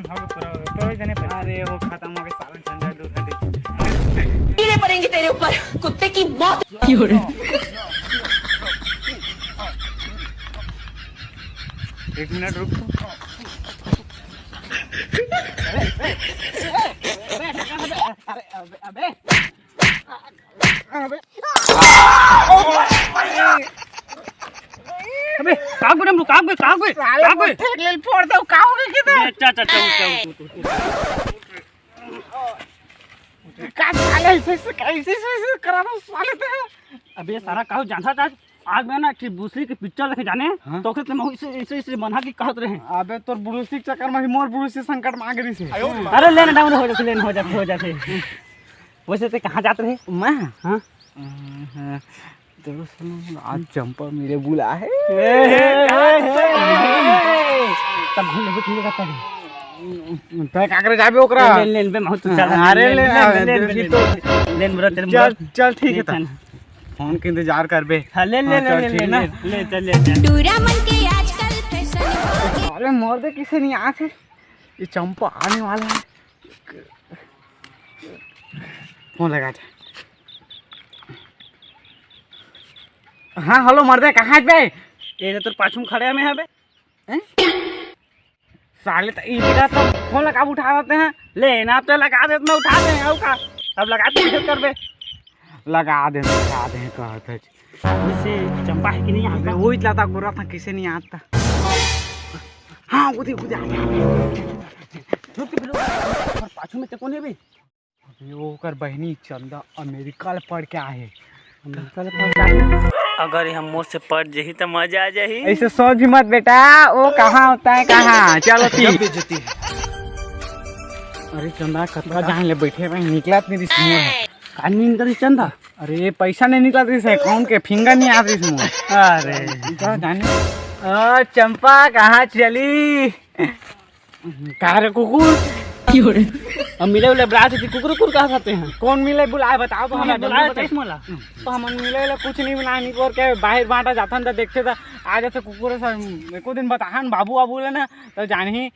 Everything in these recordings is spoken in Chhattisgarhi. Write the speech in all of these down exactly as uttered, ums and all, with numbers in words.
हो गया, पूरा हो गया, पूरा हो जाने पर। अरे, वो खत्म हो गया, साला झंझट दूर कर दे। कीड़े पड़ेंगे तेरे ऊपर, कुत्ते की मौत। एक मिनट रुक तो। अरे, अबे, अबे। अबे, काग बे, डमरू, काग बे, काग बे, साले काग बे। मोर ठेक ले फोड़ दो, का हो गया किधर? ए, चा, चा, चा, उठ, चा, उठ, उठ, उठ। का साले ऐसे, ऐसे, ऐसे, ऐसे, ऐसे करा रहा हूँ साले ते। अबे, सारा काहू जानता था, आज मैं ना कि ब्रूसली के पिक्चर देखे जाने, हाँ? तो ओकरे ते मैं इसे, इसे, इसे बना के कहत रहे। अबे, तोर ब्रूसली के चक्कर में ही मोर ब्रूसली संकट में आ गई से। अरे, ले ना, डाउन हो जाते, ले ना, हो जाते, हो जाते। वैसे ते कहाँ जात रहे? मैं? हाँ? अ, हाँ। देखो सुनो, आज चंपा मेरे बुला है। ए, ए, ए, ए, ए। तब हम लोग ठीक करता है। तय का करे जाबे ओकरा? ले, ले, ले, बे, बहुत अच्छा। अरे, ले, ले, ले, ले, ले, ले, ले, ले, ले, ले, ले, ले, चल, चल, ठीक है, ले, तब। चल। फोन के इंतजार करबे। हाँ, ले, ले, हाँ, ले, चल, ले, ठीक ले, ना? ले, चल, ले, चल। टूरा मन के आजकल फैशन हो गया। अरे, मर्दे किसे नहीं आते? ये चंपा आने वाला है। फोन लगा दे। हाँ, हेलो मर्दे, कहाँ है बे? ये तो तोर पाछू में खड़े हमें है बे। हैं? साले तो इनका तो फोन लगा उठा देते हैं। ले ना, तो लगा दे, मैं उठा दे, आओ का? अब लगा दे, फिर कर बे। लगा दे, लगा दे, कहत है। वैसे चंपा है कि नहीं यहाँ पे? वो इतना को रहा था, किसे नहीं आता। हाँ, वो दे, वो दे, आ गया। रुक, रुक, रुक, रुक, पाछू में ते कौन है बे? अबे, ओकर बहिनी चंदा अमेरिका ले पढ़ के आहे। अमेरिका ले पढ़ के आहे? अगर ये हम मोर से पढ़ जही त मजा आ जाही। ऐसे सोच मत बेटा, वो कहाँ होता है, कहाँ? चलो ती। गजब बेइज्जती है। अरे चंदा, कतका जान ले बैठे, मैं निकलत नहीं रिस मोर। का नींद करी चंदा? अरे पैसा नहीं निकलत रिस, अकाउंट के फिंगर नहीं आत रिस मोर। अरे। का जाने? ओ चंपा, कहाँ चली? का रे कुकुर? क्यों रे? अब मिले उले बुलाए थे, कुकुर कुकुर कहा खाते हैं? कौन मिले बुलाए, बताओ तो। हम हमें बुलाए बताओ। थे मोला। तो हमन मिले उले कुछ नहीं बुलाए, नहीं करके बाहर बांटा जाथन त देखते त आ जाथे कुकुर से। एको दिन बताहन बाबू बाबू ले ना, तो जानही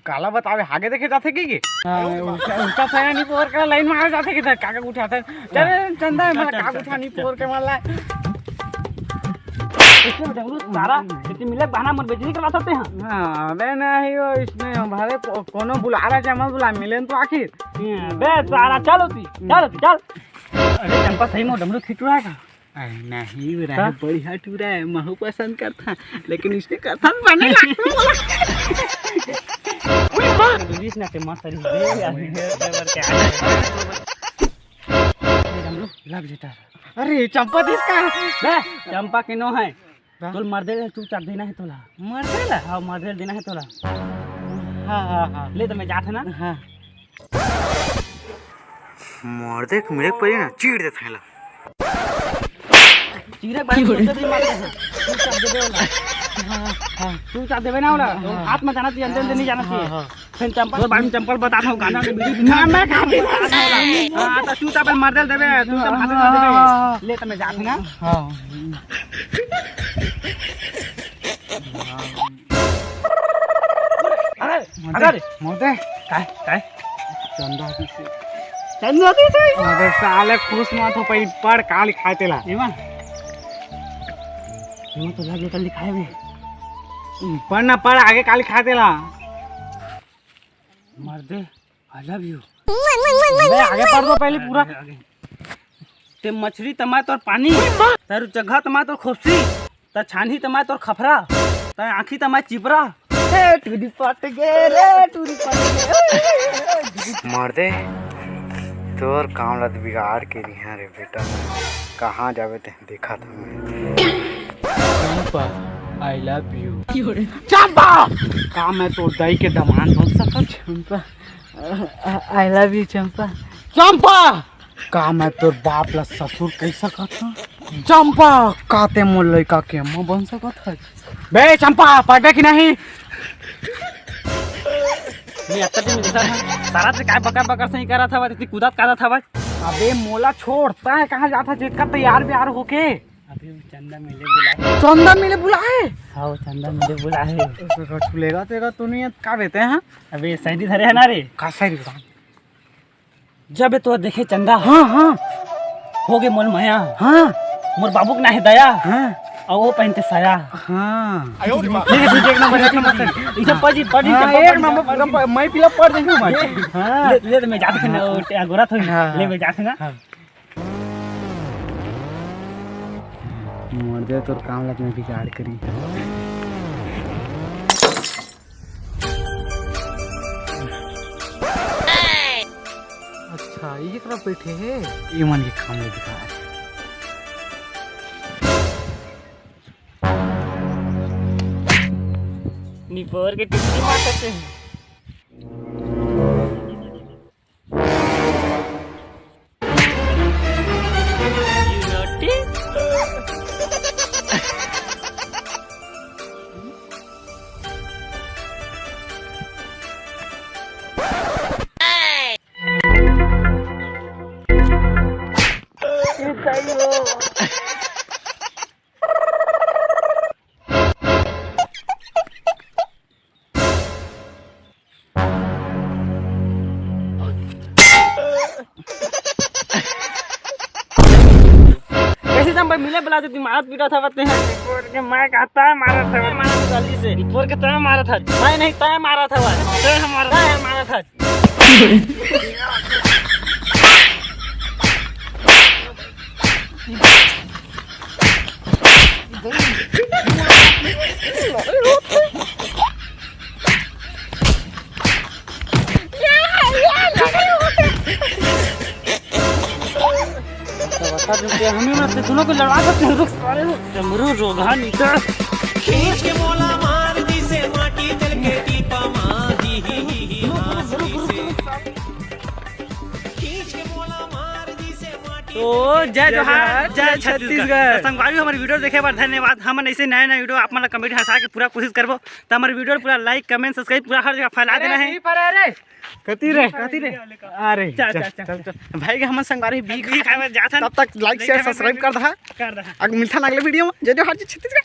काला बतावे, हागे देखे जाथे की, की? हाँ, उसका, उसका सया नहीं पोर के लाइन मारे जाथे की, काका उठाथे। चल, चंदा, मैं चल, काका चल, उठा नहीं चल, पोर के चल। मार ला। इसमें जरूर सारा, इतनी मिले बहाना मत बेइज्जती करवा सकते हैं। हाँ, अबे नहीं हो, इसमें हमारे को-, कोनो बुला रहा है, मत बुला, मिले तो आखिर। हम्म, बे सारा, चल होती, चल होती, चल। अरे चंपा, सही में डमरू खींच रहा है का? अरे नहीं, वो रहे हाँ? बढ़िया टूरा है, महू पसंद करता, लेकिन इसने करता तो बने लगता। इंग्लिश ना ते मस्त रही है, यार, ये क्या है? ये डमरू, love letter। अरे, चंपा दिस का? बे, चंपा के नो है। हाँ? तोल मर्दे ले चुपचाप देना है तोला। मर्दे ले? हाँ, मर्दे ले देना है तोला। हाँ, हाँ, हाँ। ले तो मैं जात है ना। हाँ। मर्दे के मिले पड़ी ना, चीर देत है ला। चीरे के बारे में सोचे भी मत रहे। चुपचाप दे दे वाला। हाँ, हाँ। चुपचाप देवे ना वाला। हाँ, हाँ। हाथ में जाना चाहिए, अंदर अंदर नहीं जाना हाँ, चाहिए। हाँ। फिर चंपल, बाद में चंपल बता दो, गाना में बीड़ी ना, मैं खा भी हाँ, तो चुपचाप मर्दे ले देवे, चुपचाप हाथ में देवे। हाँ, हाँ, हाँ। ले तो मैं जात है ना। हाँ। अरे, मर्दे, अरे। मर्दे। काय, काय? चंदा दिस हे। चंदा दिस हे? अबे साले खुश मत हो, पहले पढ़ का लिखाए तेला। एमा? एमा तो love letter लिखाए हे। पढ़ ना, पढ़, आगे का लिखाए तेला। मर्दे, I love you। बे, आगे पढ़ दो पहले पूरा। आगे, आगे। ते मछरी त मैं तोर पानी, ते रुचगहा त मैं तोर खोपसी, ते छानही त मैं तोर खपरा, ते आँखी त मैं चिपरा। ए, टूरी पट गे रे, टूरी पट गे। मर्दे, तोर काम ला तो बिगाड़ के रिहा रे बेटा। कहाँ जाबे ते? देखा था मैं। चंपा, I love you। चंपा! का मैं तोर दाई के दमांद बन सकत? चंपा, I love you, चंपा। चंपा! का मैं तोर बाप ला ससुर कह सकत हूँ? चंपा! का ते मोर लइका के अम्मा बन सकत है? बे चंपा, पढ़बे कि नहीं? नहीं, अब तक नहीं मिलता था। सारा से काय बकर बकर से ही करा था, इतनी कूदत कादत था भाई। अबे मोला छोड़, तैं कहाँ जाता जेतका तैयार ब्यार होके? चंदा मिले बुलाए। चंदा मिले बुलाए? हाँ, चंदा मिले बुलाए। तो लेगा तेगा तो नहीं है, का बेते हैं? अबे, शायरी धरे है ना रे। का शायरी बता? जब तो देखे चंदा, हाँ, हाँ। होगे मोर मया। हाँ। मोर बाबू के नाहे दया। हाँ। अउ वो पहनते साया। हाँ। ठीक है, ठीक है, एक नंबर, एक नंबर। इसे पढ़, पढ़, हाँ, पढ़, एक पढ़, नंबर, पढ़। मैं पीला पढ़ देंगे भाई। हाँ। ले, ले, तो मैं जात हूँ ना, वो गोरा थोड़ी। हाँ। ले, मैं जात हूँ ना। हाँ। मर जाए तोर काम ला मैं बिगाड़ करी। अच्छा, ये करा बैठे है? ये मन के काम ले दिखा। निपोर के टिप्पणी मार सकते हैं। कैसे जम भाई मिले बुला देती, मारत पीटा था बत्ते हैं। पोर के मैं कहता है मारा था, मारा था जल्दी से। पोर के तय मारा था, मैं नहीं तय मारा था भाई। तय हमारा तय मारा था। बता, रुक, हमें मत, दोनों को लड़वा सकते हैं, रुक, सारे रुक। डमरू रोगहा नीचा। खींच के मोला मार दिसे माटी तेल के टीपा माही। खींच के मोला मार दिसे माटी तो जय जोहार, जय छत्तीसगढ़। तो संगवारी, हमारी वीडियो देखे बर धन्यवाद। हमन ऐसे नए नए वीडियो आप मन ला कॉमेडी हंसा के पूरा कोशिश करबो। तो हमारी वीडियो पूरा लाइक, कमेंट, सब्सक्राइब पूरा हर जगह फैला देना है। कती रे, कती रे। अरे चल, चल, चल, चल, चल। भाई के हमन संगवारी भी भी खाए बर जाथन। तब तक लाइक, शेयर, सब्सक्राइब कर दहा। कर दहा। अब मिलथन अगले वीडियो में। जय जोहार, जय छत्तीसगढ़।